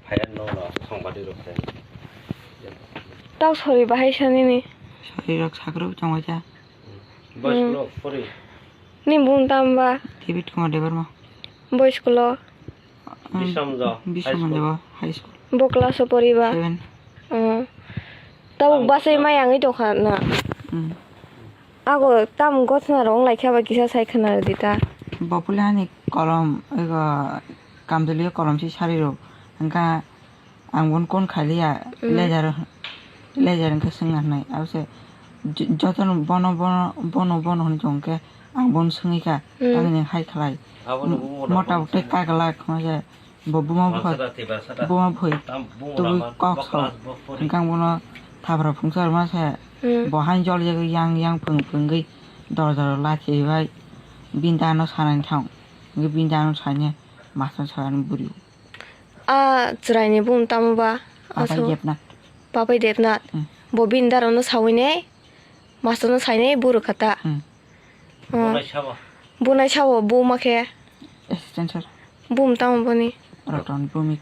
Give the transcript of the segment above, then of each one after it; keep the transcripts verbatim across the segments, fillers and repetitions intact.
Phaiya no no songwadi rok phaiya. Tau sori bahai sanini. Sori rok sakro chongwacha. Boys Hmm. Club pori. Ni bung tamba. David Kumar Debbarma. Boys Club. Um, Bisramjo High School. Bisramjo High School. Bo class o poriba. Seven. Hmm. Tau Ang basai class mai angwi tongkha na. Hmm. Ago tam gotna rong lai kha ba kisa sai khna di ta. Bopuli hani kolom, ego kamjoli kolom si sari rok. Hingka ang bon kon khaliya, Mm. lejar, lejar hingke swngnai. Abo se j-, jotono bono, bono, bono, bono hwnwi tong khe ang bon swngwi kha. Mm. Tamoni hai khlai. Abo no bumo na Mota bon tei swngnai. Kagla khma se. Bo buma buphai, Mansada tiba sada. Buma buphai Tam bumo tubui na kok bo sao. Class bo pori. Hingkang bono thapra phungsa rwma se. Hmm. Bo hain jol jagwi yang yang phwng phwngwi dorja rok lachi bai bini dano sanani thang. Hingke bini dano sanya master sanani bwrwi. A chwraini bung tamo ba? Papai Aso. Debnath. Papai Debnath. Hmm. Bo bini dano sawi ne, master no sai ne buru kata. Hmm. Oh. Bunai sabo. Bunai sabo, buma khe? Assistant sir. Bum tamo boni? Ratan Bumik.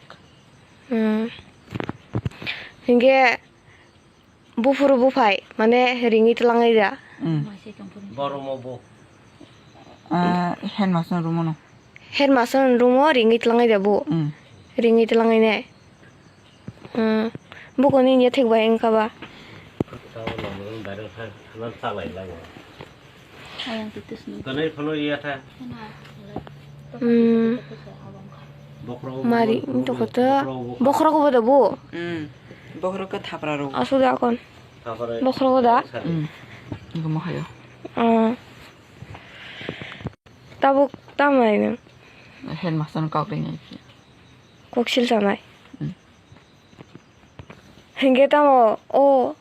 Hmm. Hingke buphuru buphai, mane ringwi tlangai da? Hmm. Boromo bo. Ah, headmaster room no. Headmaster room o ringwi tlangai da bo? Hmm. Ringwi tlangai ne? Hmm. Buko ni ya thik bai wngkha ba? Tamo nang nang direct thang, thang chalai lago. Ayang titis ni. Kanai phano iya tha. Hmm. Bokhro Mari, bokhro ini toko ta. Bokhro bokhro. Bokhro ko bodo bo? Hmm. Bokhro ko thapra ro. Asu da kon. Thapra. Bokhro ko da? Hmm. Iko mo hayo. Ah. Tabuk tamai nang. Headmaster no kok ringai. Koksil sanai. Hmm. Hingke tamo o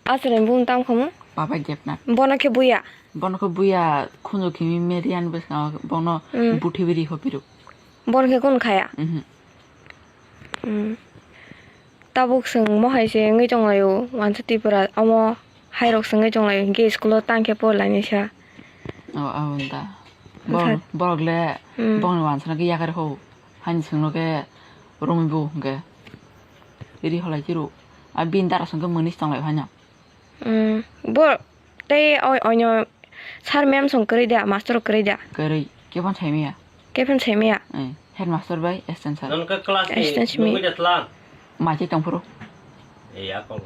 aswrani bung tamo khamu? Baba Jepna. Bono khe buya? Bono khe buya khunju khimi Marian bwskango bono Hmm. Buthi biri hopiro. Bono khe kun khaya? Mhm. Hmm. Tabuk chwng mohai se wngwi tonglaio, wansa Tripura omo. Hairok swngwi tonglaio, hinkhe school-o tang khe porlainai sa. O, aboni da. Borok, Wngkha. Borok le Hmm. bongni wansana khe yakar ho. Hani swngno khe romwi bo hinkhe. Ri holai chiro. A bini dara swngkhe mwnwi se tonglai phano. Hmm. Bo tei o-, oino sir ma'am song kwrwi da, master rok kwrwi da? Kwrwi. Kebon saimaya. Kebon saimaya. Eh, headmaster bai assistant sir. Nang khe class ni Assistant simi. Nungwi da tlang. Maichai tongphuru. Eh, ya kok.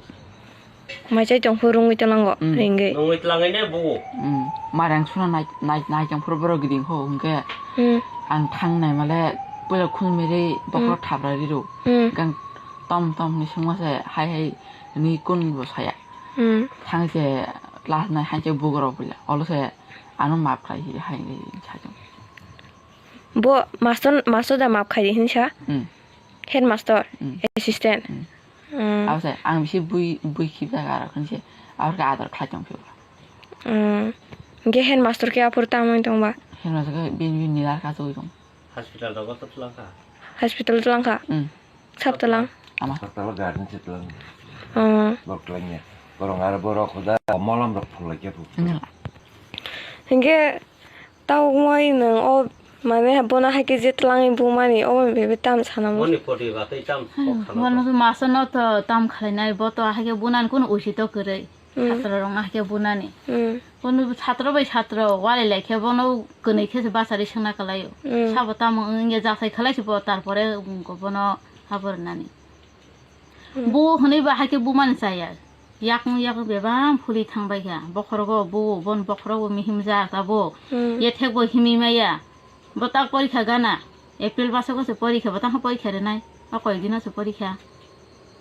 Maichai tongphuru rungwi tlango, Mm. ringwi. Nungwi tlangai ne bu. Mm. Marang suna nai, nai, nai tongphuru borok giding ho, hwnkhe Mm. ang thang nai male puila khulmiri bokhorok Mm. thapra riro. Mm. Kang tom tom ni sungma se hai hai ni kun bo saya. Mm. Thang se class nai hai se bugoro puila. Olo se ano map khai hai hai sajong. Bo master, master da map khai di hinsa? Hmm. Headmaster, Hmm. assistant. Hmm. Hmm. Abo se, ang bisi bui, bui khibjak aro khe se, abo khe ador khlai tong phio. Hmm. Ge headmaster khe aphuru tamo wng tong ba? Headmaster khe bini, bini nila kha chugui tong. Hospital rogo to twlang kha? Hospital twlang kha? Hmm. Sab twlang? Ama. Hospital garden se twlang. Hmm. Bok twlang ya. Borong aro borok hoda molom rok phulai khe phu. Nila. Hingke Tau moi nwng o mane bono hai khe je twlangwi bumani obo bebe tam sana muchung. Moni poti ba tei tam kok sana Bono muchung. Masa no to tam khlainai, bo to hai khe bunani kunu usi to kwrwi. Hmm. Chhatro rok no hai khe bunani. Hmm. Bono chhatro bai chhatro walai lai khe bono kwnwi khe se bachari swngna kwlaio. Hmm. Sabo tamo wngya jasai khlai se bo tarpore bono abo rwnani. Hmm. Bo hwnwi ba hai khe bumani chaya. Yakung yakung bebak phuli thang bai kha. Bokhorogo bo, bon bokhorogo mihim jak abo. Hmm. Yethek bo himwi maya. Bo tak porikha gana. April masogo se porikha, bo tang porikha rinai. O koi dino se porikha.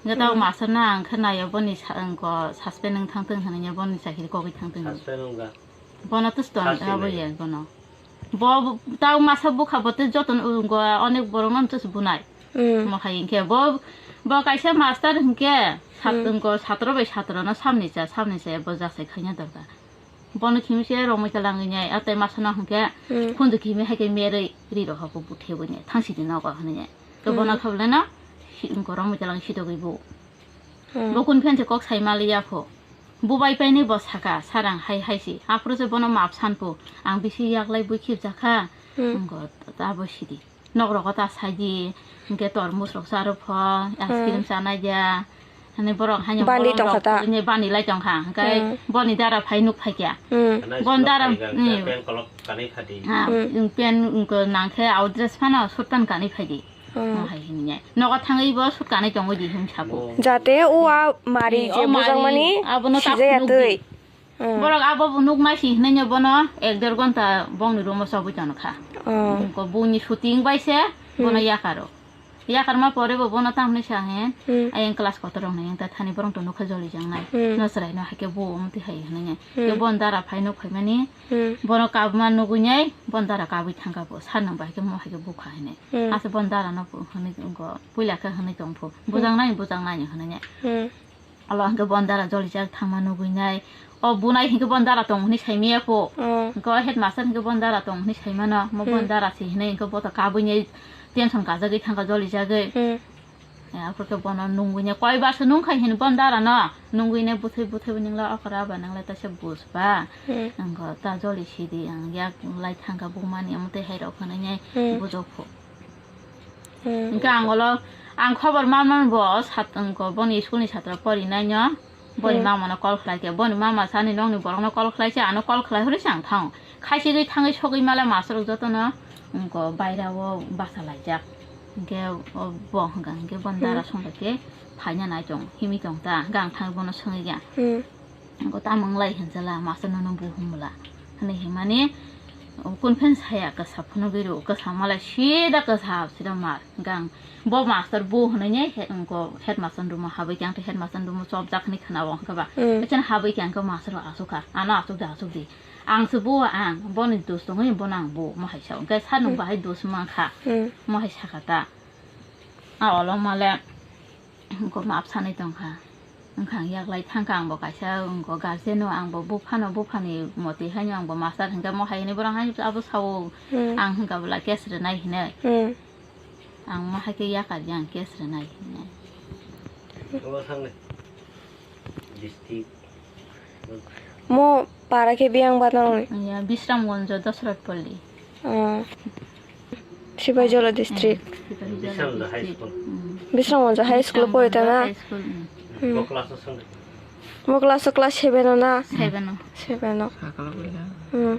Hingke tabo Hmm. master no ang khe naiyo boni sa-, ang ko suspend wng thang thung hwnwi boni chakiri kogwi thang thung. Suspend wngkha. Bono tus ton Suspend abo nai. Ye bono. Bo, bo, tau masa bukha bo tei joto no, um, go, onek borok no tus bunai. Hmm. Mo hai hinkhe bo, bo kaisa master hinkhe sat-, Hmm. go satro bai satro no samni cha, samni cha bo jasai khaina dorkar. Bono khimi se romwi talangwi nai, a tei masa no hinkhe Hmm. khunju khimi hai khe merwi ri rok bo buthe bo nai, thang sidi nogo hinwi nai. To bono Hmm. khablai no si-, go romwi talang sidogwi bo. Hmm. Bo kun phen se kok sai maliya pho. Bo bai painwi bo saka, "Sir, ang hai hai si." Aphuru se bono map san pho. Ang bisi yaklai bui khibjakha. Hmm. Wngkha, abo sidi. Nok rogo ta saidi, hwnkhe tormos rok cha rw pho, ice cream chanai ya. Hani borok haino Bandi borok tongkha rok ta? Ini bandi lai tongkha. Hwnkhe Hmm. boni dara phai nuk phai kya. Hmm. Bon dara, hmm. Pen kolok kanwi phadi. Ah, Hmm. pen, nangkhe au dress phano suit pant kanwi phai di. Hmm. Hai hwnwi. Nogo thangwi bo suit kanwi tongwi di hwn sabo. Jate o a mari Eh, je o mari, bujangmani abono ta sijaya phunuk twi. Di. Hmm. Borok abo bo nuk nai si hwnwi no bono ek der gonta bongni room o chobwi tongkha. Oh. Ko buni shooting bai se bono Hmm. yakaro. Yakarma pore bo bono tamni sa he, Hmm. ayang class kotor rok nai ta thani borok to nukha joli jang nai. Hmm. No chwrai no hai khe bo omo twi hai hwnwi. Hmm. Ke bon dara phai nuk phai mani. Hmm. Bono kabma nugwi nai bon dara kabwi thangkha bo. Sar nang bai khe mo hai khe bukha hwnwi. Hmm. Ase bon dara no hwnwi go puila khe hwnwi tong phu. Bujang nai, bujang nai hwnwi. Hmm. Olo hwnkhe bon dara jolijak thangma nugwi nai. O bunai hwnkhe bon dara tong hwnwi saimaya kho. Oh. Hwnkhe o headmaster hwnkhe bon dara tong hwnwi saimano. Mo bon Hmm. dara se hwnwi hwnkhe bo to kabwi nai tension kajagwi thangkha jolijagwi. Hmm. Eh, aphuru khe bono nungwi nai koi bar se nungkha hwnwi bon dara no. Nungwi nai bwthai bwthai bo ningla okra ba nangla ta se bus ba. Hmm. Hwnkhe ta joli sidi ang yak lai thangkha bumani omo tei hai rok hwnwi nai Hmm. bujokho. Hmm. Hwnkhe ang olo, ang khobor man man bo sat-, wngko boni school ni satra porinai no, boni Hmm. mama no call khlai khe, boni mama sani nokni borok no call khlai se, ano call khlai hori se ang thango. Khaisigwi thangwi sogwi mala master rok joto no, wngko baira o basa laijak. Hwnkhe o bo hwnkha hwnkhe boni Hmm. dara song bai khe phaina nai tong, himwi tong ta, hwnkhe ang thangwi bono swngwi ya. Hmm. Wngkha tamo wnglai hinjala, master nono bu hwnmwla. Hwnwi hinmani, o, conference haya kwsa phunugwi rw, kwsa malai sida kwsa, sida mar. Hwnkhe ang bo master bu hwnwi ni he-, wngkha headmaster ni room o habwi khe, ang tei headmaster ni room o chopjak hwnwi khwna-o, hwnkhe ba. Hmm. Hachano habwi khe ang khe master rok achukha, ano achukdi, achukdi. Ang se bu, ang boni dos tongwi bono ang bu, omo hai sa-o. Hwnkhe sir nwng Hmm. bahai dos mankha, Hmm. omo hai sakha ta. A olo male. Wngkha map sanwi tongkha. Wngkha ang yaklai thangkha, ang bo kaisa wngkha guardian no, ang bo buphano, buphani moti haino ang bo master hwnkha, mo hai hwnwi borok haino abo sao, Hmm. ang hwnkha bwla case rwnai hinwi. Hmm. Ang mo hai khe yakar ya, ang case rwnai hinwi. Obo thangni district. Mo para khe biyang ba nang? Ya, Bisramganj, Dasarath Palli. Ah. Sipaijala district. Bisramganj High School. Hmm. Bisramganj High School o pori ta na? High School, hmm. Hmm. Mo class o class seven o na? Seven o. Seven o. Hmm.